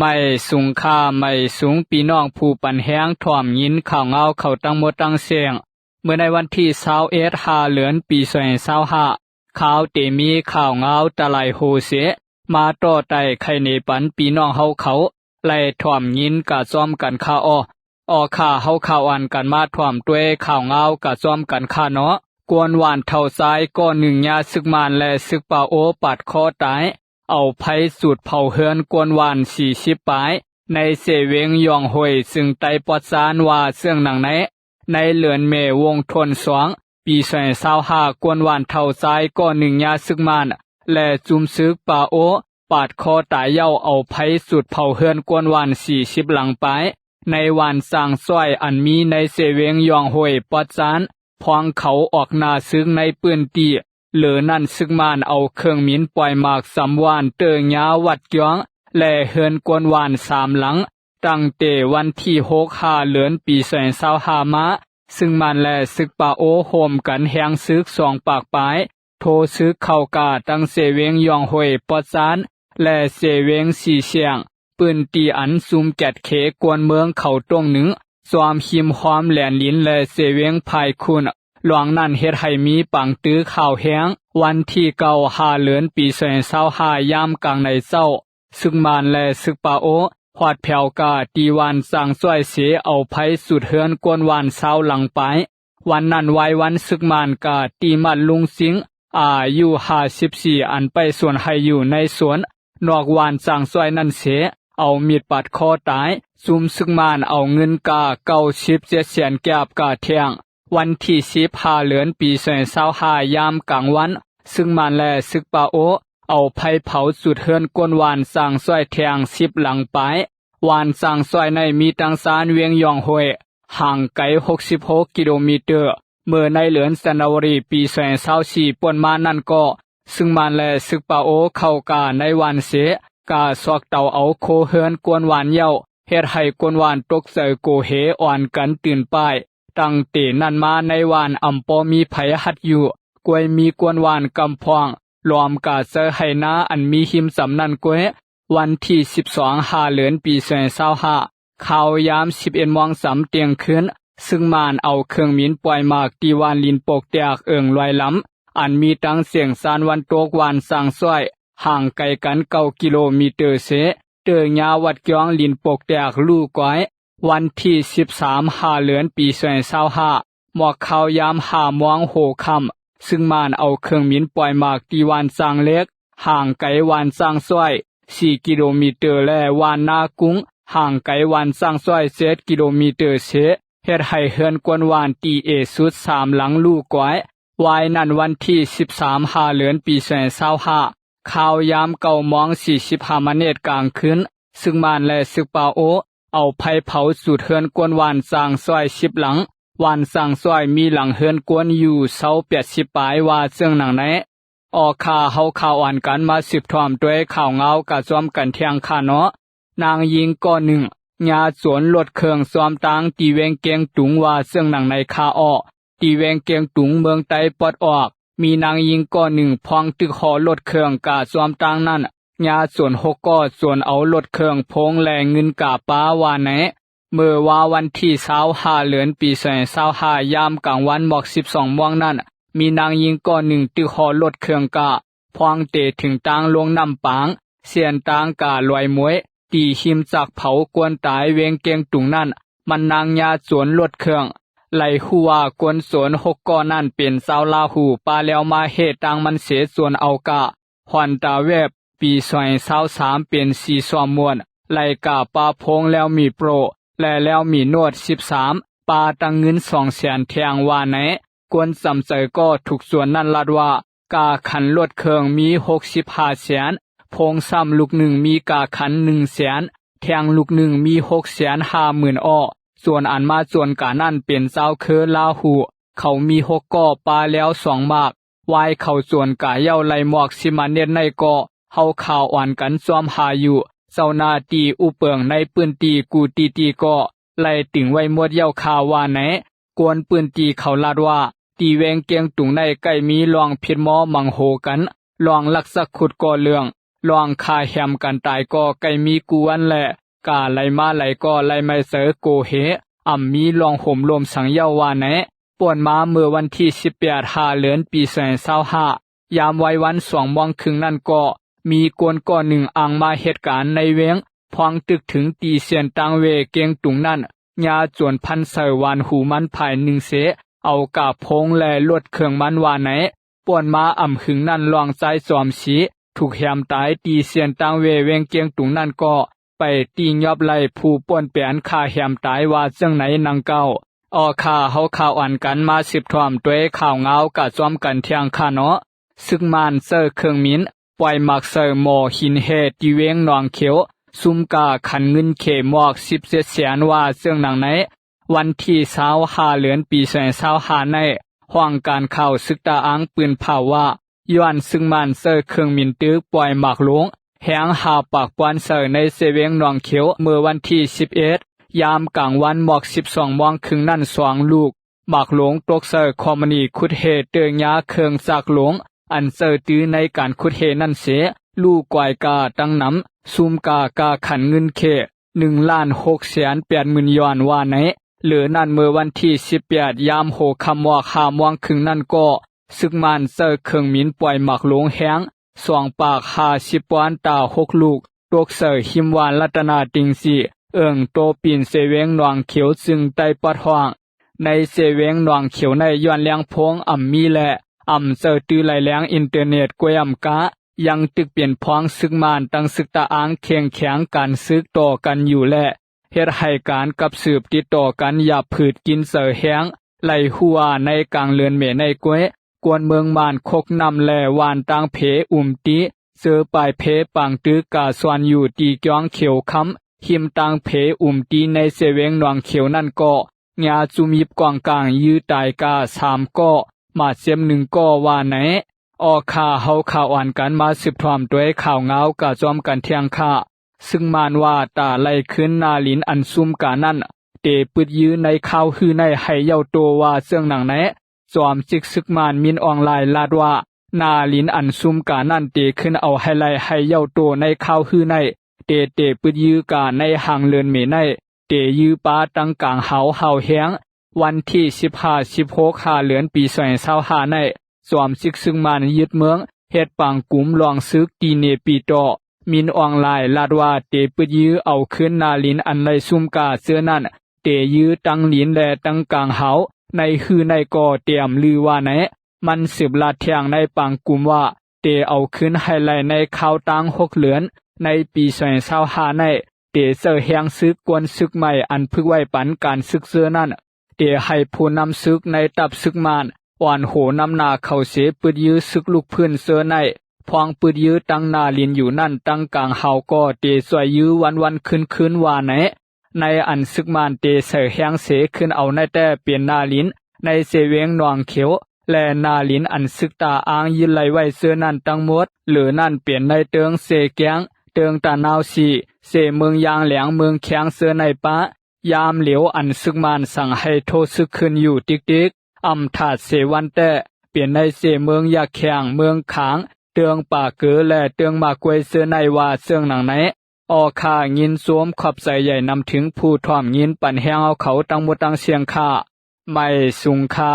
ໄໝສູງຄ່າ ໄໝສູງ ພີ່ນ້ອງຜູ້ປັນແຮງ ຖ້ອມຍິນຂ່າວງາວເຂົ້າທັງໝົດທັງແສງ. ເມື່ອໃນວັນທີຊາວເອັດ ຫ້າເດືອນ ປີສອງພັນຊາວຫ້າ ຂ່າວເຕມີຂ່າວງາວຕະໄຫຼໂຮເສ ມາຕໍ່ໄຕ່ໄຂ່ເນປັນພີ່ນ້ອງເຮົາເຂົາ ແລະ ຖ້ອມຍິນກະຊອມກັນຄ່າ. ອໍ ອໍ ຂ້າເຮົາຂ່າວອັນກັນມາຖ້ອມດ້ວຍຂ່າວງາວກະຊອມກັນຄ່າເນາະ. ກວນຫວານເຖົ້າຊາຍກໍໜຶ່ງຍາສຶກມານ ແລະ ຊຶກປາໂອປາດຄໍຕາຍ ເອົາໄຟຈູດເຜົາເຮືອນກວນຫວານສີ່ສິບປາຍ ໃນເຊເວງຢອງໂຮຍ ຊຶ່ງໄຕ້ປອດຊານ ວ່າເຊິ່ງໜັງໃນ ໃນເດືອນເມ ວົງທົນສອງ ປີສອງພັນຊາວຫ້າ ກວນຫວານເຖົ້າຊາຍກໍໜຶ່ງຍາຊຶກມານ ແລະ ຈຸມຊຶກປາໂອ ປາດຄໍຕາຍເຍົາ ເອົາໄຟຈູດເຜົາເຮືອນກວນຫວານສີ່ສິບຫຼັງປາຍ ໃນຫວານຊາງຊອຍ ອັນມີໃນເຊເວງຢອງໂຮຍ ປອດຊານ ພວງເຂົາອອກໜ້າຊຶກໃນພື້ນທີ່. ເຫຼືອນັ້ນ ຊຶກມານເອົາເຄື່ອງບິນປ່ອຍໝາກສຳຫວານ ເຕີຍາວັດກຽງ ແລະ ເຮືອນກວນຫວານສາມຫຼັງ. ຕັ້ງແຕ່ວັນທີຫົກ ຫ້າເດືອນ ປີສອງພັນຊາວຫ້າມາ ຊຶກມານ ແລະ ຊຶກປາໂອ ໂຮມກັນແຮງຊຶກສອງປາກປາຍ ໂທຊຶກເຂົ້າກາທັງເຊເວງຢອງໂຮຍ ປອດຊານ ແລະ ເຊເວງສີສຽງ ພື້ນທີ່ອັນຊຸມແກດເຂກວນເມືອງເຂົາຕົງໜຶ່ງ ຊວມຮິມຄວາມແດນລິນ ແລະ ເຊເວງພາຍຂຸນ. ລວງນັ້ນເຮັດໃຫ້ມີປາງຕື້ຂ່າວແຮງ. ວັນທີເກົ້າ ຫ້າເດືອນ ປີສອງພັນຊາວຫ້າ ຍາມກາງໃນເຊົ້າ ຊຶກມານ ແລະ ຊຶກປາໂອ ຮອດແຜວກາທີ່ຫວານຊາງຊອຍເສ ເອົາໄຟຈູດເຮືອນກວນຫວານຊາວຫຼັງປາຍ. ວັນນັ້ນວາຍວັນ ຊຶກມານກະຕີມັດລຸງຊິງ ອາຍຸຫ້າສິບສີ່ ອັນໄປສວນໄຮ່ຢູ່ໃນສວນນອກຫວານຊາງຊອຍນັ້ນເສ ເອົາມີດປາດຄໍຕາຍ. ຊຸມຊຶກມານເອົາເງິນກະເກົ້າສິບເຈັດແສນກຽບກະແທ່ງ. ວັນທີສິບ ຫ້າເດືອນ ປີສອງພັນຊາວຫ້າ ຍາມກາງວັນ ຊຶກມານ ແລະ ຊຶກປາໂອ ເອົາໄຟເຜົາຈູດເຮືອນກວນຫວານຊາງຊອຍແທ່ງສິບຫຼັງປາຍ. ຫວານຊາງຊອຍໃນມີຕັ້ງຊານວຽງຢອງໂຮຍ ຫ່າງໄກຫົກສິບຫົກກິໂລມີເຕີ. ເມື່ອໃນເດືອນຈັນນາວາຣີ ປີສອງພັນຊາວສີ່ ປົນມານັ້ນກໍ ຊຶກມານ ແລະ ຊຶກປາໂອ ເຂົ້າກາໃນຫວານເສ ກະຊອກເຕົາເອົາໂຄເຮືອນກວນຫວານເຍົາ ເຮັດໃຫ້ກວນຫວານຕົກໃຈໂກເຮ ອ່ອນກັນຕື່ນປ້າຍ. ຕັ້ງແຕ່ນັ້ນມາໃນຫວານອຳບໍ່ມີໃຜຮັດຢູ່ ກວຍມີກວນຫວານກຳພອງ ລວມກະໃຈໄຮ່ນາອັນມີຮິມຈຳນັ້ນກວຍ. ວັນທີສິບສອງ ຫ້າເດືອນ ປີສອງພັນຊາວຫ້າ ຄາວຍາມສິບເອັດໂມງສາມຕຽງຄືນ ຊຶກມານເອົາເຄື່ອງບິນປ່ອຍໝາກທີ່ຫວ່ານລິນປົກແຕກເອີ່ງລອຍລຳ ອັນມີຕັ້ງເຊງຊານວັນຕົກຫວານຊາງຊອຍ ຫ່າງໄກກັນເກົ້າກິໂລມີເຕີເສ ເຕີຍາວັດກຽງ ລິນປົກແຕກລູກກອຍ. ວັນທີສິບສາມ ຫ້າເດືອນ ປີສອງພັນຊາວຫ້າ ໝອກຄາວຍາມຫ້າໂມງຫົວຄ່ຳ ຊຶກມານເອົາເຄື່ອງບິນປ່ອຍໝາກທີ່ຫວ່ານຊາງເຫຼັກ ຫ່າງໄກຫວ່ານຊາງຊອຍສີ່ກິໂລມີເຕີ ແລະ ຫວ່ານນາກຸງ ຫ່າງໄກຫວ່ານຊາງຊອຍເຈັດກິໂລມີເຕີເສ ເຮັດໃຫ້ເຮືອນກວນຫວ່ານຕີເອຊຸດສາມຫຼັງລູກກອຍ. ວາຍນັ້ນວັນທີສິບສາມ ຫ້າເດືອນ ປີສອງພັນຊາວຫ້າ ຄາວຍາມເກົ້າໂມງສີ່ສິບຫ້າມາເນດກາງຄືນ ຊຶກມານ ແລະ ຊຶກປາໂອ ເອົາໄຟເຜົາຈູດເຮືອນກວນຫວ່ານຊາງຊອຍສິບຫຼັງ ຫວ່ານຊາງຊອຍມີຫຼັງເຮືອນກວນຢູ່ເຊົາແປດສິບປາຍ ວ່າເຊິ່ງໜັງໃນ. ອໍ ຂ້າເຮົາຂ່າວອັນກັນມາສືບຖ້ອມດ້ວຍຂ່າວງາວກະຊອມກັນແທ່ງຄ່າເນາະ. ນາງຍິງກໍໜຶ່ງ ຍາໂຈນລົດເຄື່ອງຊອມທາງທີ່ແວງກຽງຕຸງ ວ່າເຊິ່ງໜັງໃນຄ່າ. ອໍ ທີ່ແວງກຽງຕຸງ ເມືອງໄຕ້ປອດອອກ ມີນາງຍິງກໍໜຶ່ງ ພວງຖືກຫໍລົດເຄື່ອງກະຊອມທາງນັ້ນ ຍາໂຈນຫົກກໍໂຈນເອົາລົດເຄື່ອງ ໂພງ ແລະ ເງິນກະປາ ວ່າແນ. ເມື່ອວານວັນທີຊາວ ຫ້າເດືອນ ປີສອງພັນຊາວຫ້າ ຍາມກາງວັນໝອກສິບສອງໂມງນັ້ນ ມີນາງຍິງກໍໜຶ່ງຖືກຫໍລົດເຄື່ອງກະ ພວງເຕະເຖິງທາງລົງນ້ຳປາງ ເສັ້ນທາງກະລອຍມວຍ ທີ່ຮິມຈັກເຜົາກວນຕາຍແວງກຽງຕຸງນັ້ນ ມັນນາງຍາໂຈນລົດເຄື່ອງ. ໄລ່ຮູ້ວ່າກົນໂຈນຫົກກໍນັ້ນເປັນຊາວລາຫູ ປາແລ້ວມາເຮຕາງມັນເສ ໂຈນເອົາກະ ຮອນດາເວັບ ປີສອງພັນຊາວສາມ ເປັນສີຊອມມ່ວນ ໄລ່ກະປາໂພງແລ້ວມີໂປຣ ແລະ ແລ້ວມີໂນດສິບສາມ ປາຕັ້ງເງິນສອງແສນແທ່ງ ວ່າແນ. ຄົນຈຳໃຈກໍຖືກໂຈນນັ້ນລັດວ່າ ກາຂັນລົດເຄື່ອງມີຫົກສິບຫ້າແສນ ໂພງຊ້ຳລູກໜຶ່ງມີກາຂັນໜຶ່ງແສນ ແທ່ງລູກໜຶ່ງມີຫົກແສນຫ້າໝື່ນ. ອໍ ໂຈນອັນມາໂຈນການັ້ນເປັນຊາວເຄີລາຫູ ເຂົາມີຫົກກໍ ປາແລ້ວສອງໝາກ. ວາຍເຂົາໂຈນກາເຍົາໄລ່ໝອກສິມາເນັດໃນກໍ ເຮົາຂ່າວອ່ອນກັນຊອມຫາຢູ່ ເຈົ້າໜ້າທີ່ອຸເປິງໃນພື້ນທີ່ກູຕີຕີກໍໄລ່ຕຶງໄວ້ໝົດເຍົາຄ່າ ວ່າແນ. ຄົນພື້ນທີ່ເຂົາລາດວ່າ ທີ່ແວງກຽງຕຸງໃນໃກ້ມີເລື່ອງຜິດມໍ່ມັງໂຫກັນ, ເລື່ອງລັກຊັກຂຸດກໍເລື່ອງ, ເລື່ອງຂ້າແຮມກັນຕາຍກໍໃກ້ມີກູ່ວັນແລະ ກາໄຫຼມາໄຫຼກໍໄຫຼໄມ້ເຊີໂກເຮ, ອຳມີເລື່ອງໂຫມລົມສັງເຍົາວ່າແນ. ປ່ວນມາເມື່ອວັນທີສິບແປດ ຫ້າເດືອນ ປີສອງພັນຊາວຫ້າ ຍາມໄວວັນສອງໂມງເຄິ່ງນັ້ນກໍ ມີຄົນກ້ອນໜຶ່ງອ່າງມາເຮັດການໃນແວງ, ພອງຕຶກເຖິງຕີເສັ້ນທາງແວກຽງຕຸງນັ້ນ, ຍາໂຈນພັນໃສ່ຫວານຫູມັນພາຍໜຶ່ງເສ ເອົາກາບໂພງ ແລະ ລົດເຄື່ອງມັນວ່າແນ. ປ່ວນມາອຳຫຶງນັ້ນ ລອງຊາຍຈອມສີ ຖືກແຮມຕາຍ ຕີເສັ້ນທາງແວກຽງຕຸງນັ້ນກໍ ໄປຕີຫຍອບໄລ່ຜູ້ປ່ວນແປນຂ້າແຮມຕາຍວ່າຈັ່ງໃນນຳເກົ່າ. ອໍ ຂ້າເຮົາຂ່າວອັນກັນມາສືບທອດດ້ວຍຂ່າວງາວກະຈອມກັນທ່ຽງຄາເນາະ. ຊຶກມ້ານເຊີເຄື່ອງມິນ ປ່ອຍໝາກເຊີໝໍຫີນແຮ່ ທີ່ແວງໜອງຂຽວ ຊຸມກາຂັນເງິນເຂມອກສິບເຈັດແສນວ່າເຊິ່ງໜັງໃນ. ວັນທີຊາວ ຫ້າເດືອນ ປີສອງພັນຊາວຫ້າໃນ ຫ້ອງການຂ່າວຊຶກຕະອາງ ປືນເຜົາວ່າ ຍ້ອນຊຶກມ້ານເຊີເຄື່ອງມິນຕຶກປ່ອຍໝາກໂລງ ແຮງຫ້າປາກປອນເຊີໃນເຊແວງໜອງຂຽວ ເມື່ອວັນທີສິບເອັດ ຍາມກາງວັນໝອກສິບສອງໂມງເຄິ່ງນັ້ນ ສອງລູກ ໝາກໂລງຕົກເຊີຄອມມານີຂຸດເຮເຕີຍາເຄື່ອງຈັກໂລງ ອັນເຊີຕື້ໃນການຂຸດເຮນັ້ນເສ ລູກກວາຍກາຕັ້ງນຳ ຊຸມກາກາຂັນເງິນເຂ ໜຶ່ງລ້ານຫົກແສນແປດໝື່ນຢອນວ່າໃນ. ເຫຼືອນັ້ນເມື່ອວັນທີສິບແປດ ຍາມຫົວຄ່ຳໝອກຫ້າໂມງເຄິ່ງນັ້ນກໍ ຊຶກມ້ານເຊີເຄື່ອງມິນປ່ອຍໝາກໂລງແຮງ ສອງປາກຫ້າສິບປອນຕາຫົກລູກ ຕົກເຊີຫິມວານລັດຕະນາຕິງສີ ເອີ່ງໂຕປີນເຊແວງໜອງຂຽວ ຈຶ່ງໄດ້ປອດຫ້ອງ. ໃນເຊແວງໜອງຂຽວໃນ ຍ້ອນແລງໂພງອຳມີ ແລະ ອຳເຊີຕື້ໄຫຼແລງອິນເຕີເນັດ ກວຍອຳກາ ຍັງຕຶກເປັນພວງຊຶກມ້ານ ຕັ້ງຊຶກຕະອາງເຄັ່ງແຂງການຊຶກຕໍ່ກັນຢູ່ ແລະ ເຮັດໃຫ້ການກັບສືບຕິດຕໍ່ກັນ ຢາບຜືດກິນເຊີແຮງ. ໄລ່ຮູ້ວ່າໃນກາງເດືອນເມໃນ ກວຍ ກວນເມືອງມ່ານ ຄົກນ້ຳ ແລະ ຫວ່ານຕາງເພ ອຸມຕີ ເຈີປາຍເພ ປາງຕຶກກາຊອນຢູ່ທີ່ກຽງຂຽວຄຳ ຮິມຕາງເພ ອຸມຕີ ໃນເຊແວງໜອງຂຽວນັ້ນກໍ ຍາຈຸມິບກອງກາງ ຍືຕາຍກາສາມກໍ ບາດເຈັບໜຶ່ງກໍວ່າແນ. ອໍ ຂ້າເຮົາຂ່າວອັນກັນມາສືບທອດດ້ວຍຂ່າວງາວກະຈອມກັນທ່ຽງຄາ. ຊຶກມ້ານວ່າ ຕາໄລ່ຄືນນາລິນອັນຊຸມການັ້ນ ເຕປຶດຍືໃນຄາວຮື້ໃນໃຫ້ເຍົາໂຕວ່າເຊິ່ງໜັງໃນ. ຈອມຈິກຊຶກມ້ານມິນອອນລາຍລາດວ່າ ນາລິນອັນຊຸມການັ້ນ ເຕຄືນເອົາໃຫ້ໄລ່ໃຫ້ເຍົາໂຕໃນຄາວຮື້ໃນ ເຕເຕປຶດຍືກາໃນຫາງເດືອນເມໃນ ເຕຍືປາຕັ້ງກາງຫາວ ຫາວແຮງ. ວັນທີສິບຫ້າ ສິບຫົກ ຫ້າເດືອນ ປີສອງພັນຊາວຫ້າໃນ ຈອມຈິກຊຶກມ້ານຍຶດເມືອງ ເຮັດປາງກຸມລອງຊຶກຕີເນປີຕໍ່. ມິນອອນລາຍລາດວ່າ ເຕປຶດຍືເອົາຄືນນາລິນອັນໄລ່ຊຸມກາເຈີນັ້ນ ເຕຍືທັງລິນ ແລະ ທັງກາງຫາວ ໃນຮື້ໃນກໍຕຽມລືວ່າແນ. ມັນສືບລາດແທງໃນປາງກຸມວ່າ ເຕເອົາຄືນໃຫ້ໄລ່ໃນຄາວຕ່າງຫົກເດືອນ ໃນປີສອງພັນຊາວຫ້າໃນ ເຕເຊີແຮງຊຶກກວນຊຶກໃໝ່ອັນຝຶກໄວ້ປັນການຊຶກເຈີນັ້ນ ເຕໃຫ້ຜູ້ນຳຊຶກໃນທັບຊຶກມ້ານ ອ່ອນໂຫນຳໜ້າເຂົ້າເຊປຶດຍືຊຶກລຸກຟື້ນເຈີໃນ ພວງປຶດຍືຕັ້ງນາລິນຢູ່ນັ້ນ ຕັ້ງກາງຫາວກໍເຕຊ່ວຍຍືວັນໆຄືນໆວ່າແນ. ໃນອັນຊຶກມ້ານເຕເຊີແຮງເຊຂຶ້ນເອົາໃນແຕ່ເປັນນາລິນໃນເຊແວງໜອງຂຽວ ແລະ ນາລິນອັນຊຶກຕາອາງຍຶດໄລ່ໄວ້ເຈີນັ້ນທັງໝົດ ເຫຼືອນັ້ນເປັນໃນເຕີງເຊແກ້ງ ເຕີງຕານາວສີ ເຊເມືອງຢາງແຫຼງ ເມືອງແຄງເຈີໃນປະ. ຍາມຫຼຽວອັນຊຶກມ້ານສັ່ງໃຫ້ໂທຊຶກຂຶ້ນຢູ່ຕິກໆ ອຳທາດເຊວັນແຕ້ ເປັນໃນເຊເມືອງຢາແຂ້ງ ເມືອງຂາງ ເຕີງປາເກີ ແລະ ເຕີງໝາກກ້ວຍເຈີໃນວ່າເຊິ່ງໜັງໃນ. ອໍ ຂ້າຍິນຊົມຂອບໃຈໃຫຍ່ນຳເຖິງຜູ້ຮ່ວມຍິນປັນແຮງເຮົາເຂົາທັງໝົດທັງສ່ຽງ. ຂ້າ ໄມສູງຄ່າ.